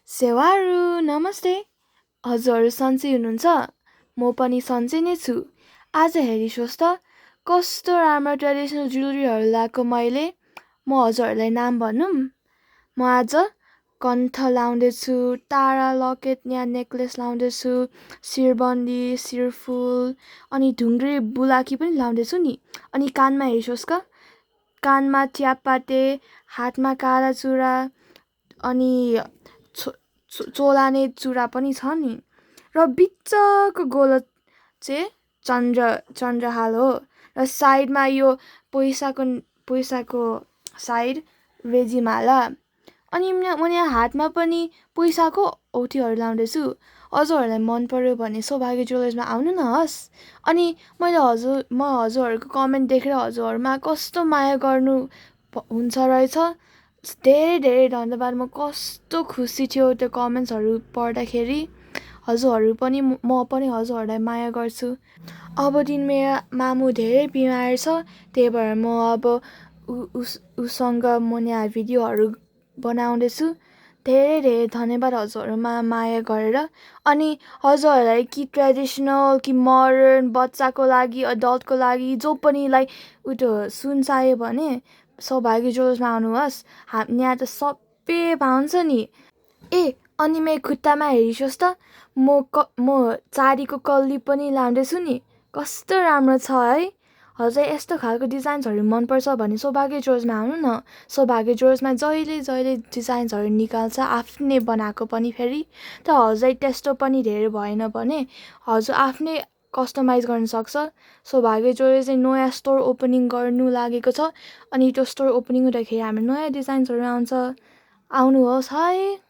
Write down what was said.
सेवारू नमस्ते। हजुर सन्चै हुनुहुन्छ? म पनि सन्चै नै छु। आज हेरिसोस् त कस्तो राम्रो ट्रेडिसनल ज्वेलरीहरू लगाएको मैले। म हजुरहरूलाई नाम भनौँ। म आज कण्ठ लाउँदैछु, तारा लकेट या नेक्लेस लाउँदैछु, शिरबन्दी, शिरफुल अनि ढुङ्ग्रे बुलाकी पनि लाउँदैछु नि। अनि कानमा हेरिसोस् त, कानमा च्यापाटे, हातमा काला चुरा अनि चोलाने चुरा पनि छ नि। र बिचको गोलो चाहिँ चन्द्रहाल हो। र साइडमा यो पैसाको साइड रेजीमाला। अनि म यहाँ हातमा पनि पैसाको औँठीहरू लाउँदैछु। हजुरहरूलाई मन पर्यो भने सौभाग्य ज्वेलर्समा आउनु न हस्। अनि म हजुरहरूको कमेन्ट देखेर हजुरहरूमा कस्तो माया गर्नु हुन्छ रहेछ। धेरै धेरै धन्यवाद। म कस्तो खुसी थियो त्यो कमेन्ट्सहरू पढ्दाखेरि। हजुरहरू पनि म पनि हजुरहरूलाई माया गर्छु। अब दिन मेरो मामु धेरै बिमार छ, त्यही भएर म अब उसँग म यहाँ भिडियोहरू बनाउँदैछु। धेरै धेरै धन्यवाद हजुरहरूमा माया गरेर। अनि हजुरहरूलाई कि ट्रेडिसनल कि मोडर्न, बच्चाको लागि, अडल्टको लागि जो पनिलाई सुन चाहियो भने सौभाग्य ज्वेलर्समा आउनुहोस्। यहाँ त सबै पाउँछ नि। अनि मेरो खुट्टामा हेरिसोस् त, म चाँदीको कल्ली पनि लाउँदैछु नि। कस्तो राम्रो छ है। हजुर यस्तो खालको डिजाइन्सहरू मनपर्छ भने सौभाग्य ज्वेलर्समा आउनु न। सौभाग्य ज्वेलर्समा जहिले डिजाइन्सहरू निकाल्छ, आफ्नै बनाएको पनि फेरि। त हजुर त्यस्तो पनि धेरै भएन भने हजुर आफ्नै कस्टमाइज गर्न सक्छ। सौभाग्य ज्वेलर्स चाहिँ नयाँ स्टोर ओपनिङ गर्नु लागेको छ। अनि त्यो स्टोर ओपनिङ हुँदाखेरि हामी नयाँ डिजाइन्सहरू आउँछ। आउनुहोस् है।